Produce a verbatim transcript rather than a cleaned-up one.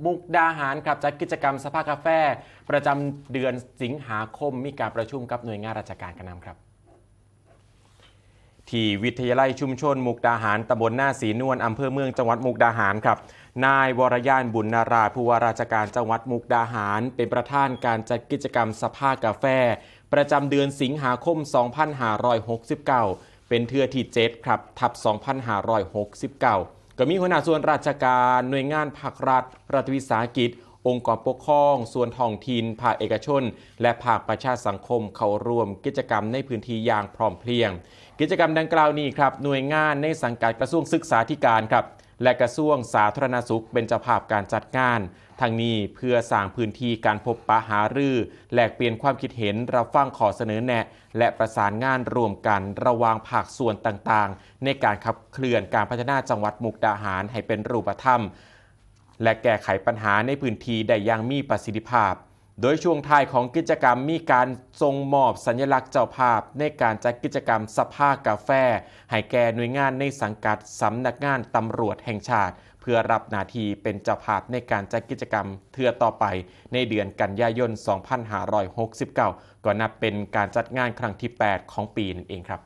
มุกดาหารครับ จัดกิจกรรมสภากาแฟประจำเดือนสิงหาคม มีการประชุมกับหน่วยงานราชการกันนำครับ ที่วิทยาลัยชุมชนมุกดาหาร ตำบลนาสีนวล อำเภอเมือง จังหวัดมุกดาหารครับ นายวรยาน บุญนาราช ผู้ว่าราชการจังหวัดมุกดาหาร เป็นประธานการจัดกิจกรรมสภากาแฟ ประจำเดือนสิงหาคม สองพันห้าร้อยหกสิบเก้า เป็นเทื่อที่ เจ็ด ครับ ทับ สองพันห้าร้อยหกสิบเก้า ก็มีหัวหน้าส่วนราชการ หน่วยงานภาครัฐ รัฐวิสาหกิจ องค์กรปกครอง ส่วนท้องถิ่น ภาคเอกชน และภาคประชาสังคมเข้าร่วมกิจกรรมในพื้นที่อย่างพร้อมเพรียง กิจกรรมดังกล่าวนี้ครับ หน่วยงานในสังกัดกระทรวงศึกษาธิการครับ และกระทรวงสาธารณสุขเป็นเจ้าภาพการจัดงาน ทั้งนี้เพื่อสร้างพื้นที่การพบปะหารือ แลกเปลี่ยนความคิดเห็น รับฟังข้อเสนอแนะ และประสานงานร่วมกันระหว่างภาคส่วนต่างๆ ในการขับเคลื่อนการพัฒนาจังหวัดมุกดาหารให้เป็นรูปธรรม และแก้ไขปัญหาในพื้นที่ได้อย่างมีประสิทธิภาพ โดยช่วงท้ายของกิจกรรมมีการส่งมอบสัญลักษณ์เจ้าภาพในการจัดกิจกรรมสภากาแฟ ให้แก่หน่วยงานในสังกัดสำนักงานตำรวจแห่งชาติ เพื่อรับหน้าที่เป็นเจ้าภาพในการจัดกิจกรรมเทื่อต่อไปในเดือนกันยายน สองพันห้าร้อยหกสิบเก้า ก็นับเป็นการจัดงานครั้งที่ แปด ของปีนั่นเองครับ